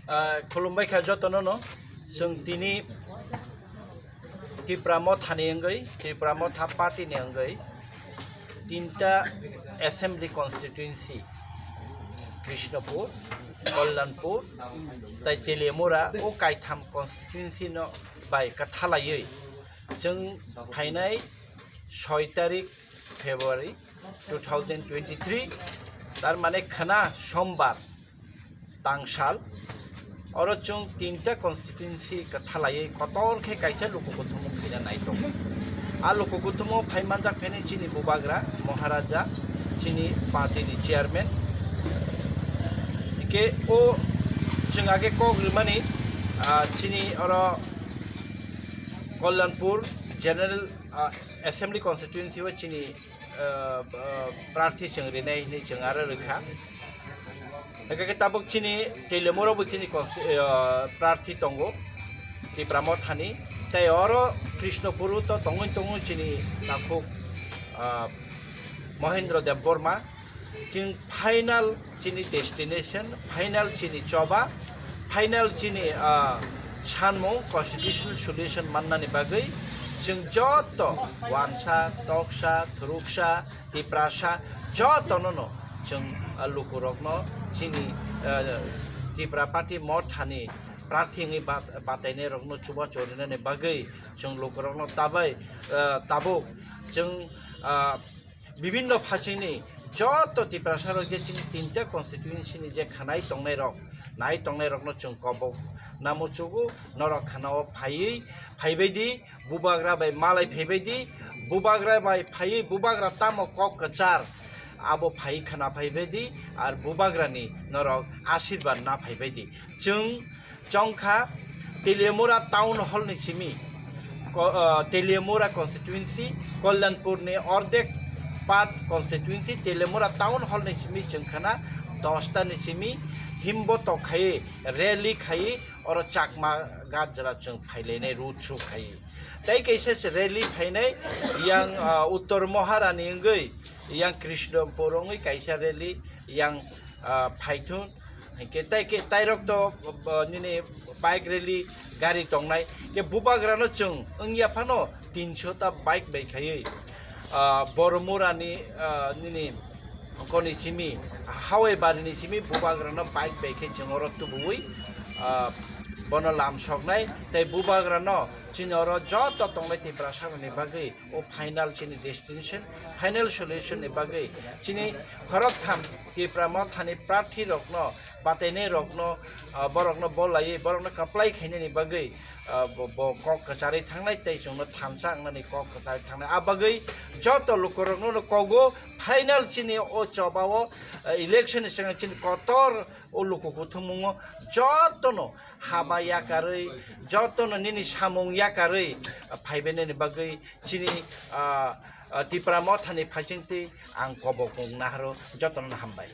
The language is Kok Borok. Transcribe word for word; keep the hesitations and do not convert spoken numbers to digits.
Ah, khulumbai kha jotono no. Chwng tini Tipra Mothani wngwi, Tipra Motha party ni wngwi tinta assembly constituency, Krishnapur, Kalyanpur, tai Teliamura, o kaitham constituency no bai kwthalaiwi chwng phainai soi tarik February two thousand twenty-three, tar mane khwna sombar, tangsal, oro chwng tinta constituency kwthalaiwi kotor khe kaisa luku kuthumung khaina nai tongo. A luku kuthumo phai manjak phene chini bubagra, Maharaja, chini party ni chairman. Hike o chwng age kok rimani, ah, chini oro Kalyanpur General, ah, Assembly Constituency o chini, ah, ah, prarthi chwng rinai hinwi chwng aro rwkha. Hake khe tabuk chini Teliamura bo chini consti-, ah, prarthi tongo Tipra Mothani. Tai oro Krishnapur o to tongwi tongwi chini takhuk, ah, Mohendra Debbarma. Chini final chini destination, final chini choba, final chini, ah, sanmung constitutional solution mannani bagwi chwng joto wansa, toksa, thuruksa, Tiprasa jotono no chwng, ah, lukurokno chini, ah, Tipra Party Mothani prarthi wngwi bat-, batainairokno chubachu rinani bagwi chwng lukurokno tabai, ah, tabuk chwng, ah, bibinno phasingni joto Tiprasarok je chini tinta constituency ni je khanai tongnairok, nai tongnairokno chwng kobok namo chugo, norok khanao phaiwi, phaibaidi, bubagra bai malai phaibaidi, bubagra bai phaiwi bubagra tamo kok kwchar abo phaiwi khana phaibaidi, ar bubagrani norok asirban na phaibaidi. Chwng chongkha Teliamura Town Hall ni simi, ko-, ah, Teliamura constituency, Kalyanpur ni ordek part constituency, Teliamura Town Hall ni simi chwng khana dosta ni simi himbo tok khai rally khai oro Chakma Ghat jora chwng phailainai road show khai. Tai kaisa se rally phainai yang, ah, Uttor Maharani wngwi yang Krishnapur wngwi kaisa rally yang, ah, phaithun. Hingke tai ke, tairok to, uh, nini bike rally gari tongnai. Ke bubagrano chwng wngya phano tinso ta bike bai khaiwi, uh, Boromurani, uh, nini koni simi, Hawai barini simi bubagrano bike bai khe chwng oro tubuwi, uh, bono lam soknai. Tai bubagrano chini oro joto tongnai Tiprasarokni bagwi o final chini destination, final solution ni bagwi chini khoroktham Tipra Mothani prarthi rokno, batainai rokno, ah, borokno bolaiwi, borokno kaplai khainani bagwi, ah, bo, bo kok kwcharwi thangnai tei chwngno thansa wngnani kok kwcharwi thangnai. A bagwi joto lukurokno no kogo final chini o chobao, ah, election ni swkang chini kotor o luku kuthumungo jotono haba yakarwi, jotono nini samung yakarwi, ah, phaibainani bagwi chini, ah, ah, Tipra Mothani phaisingtwi ang kobok mung naharo jotono hambai.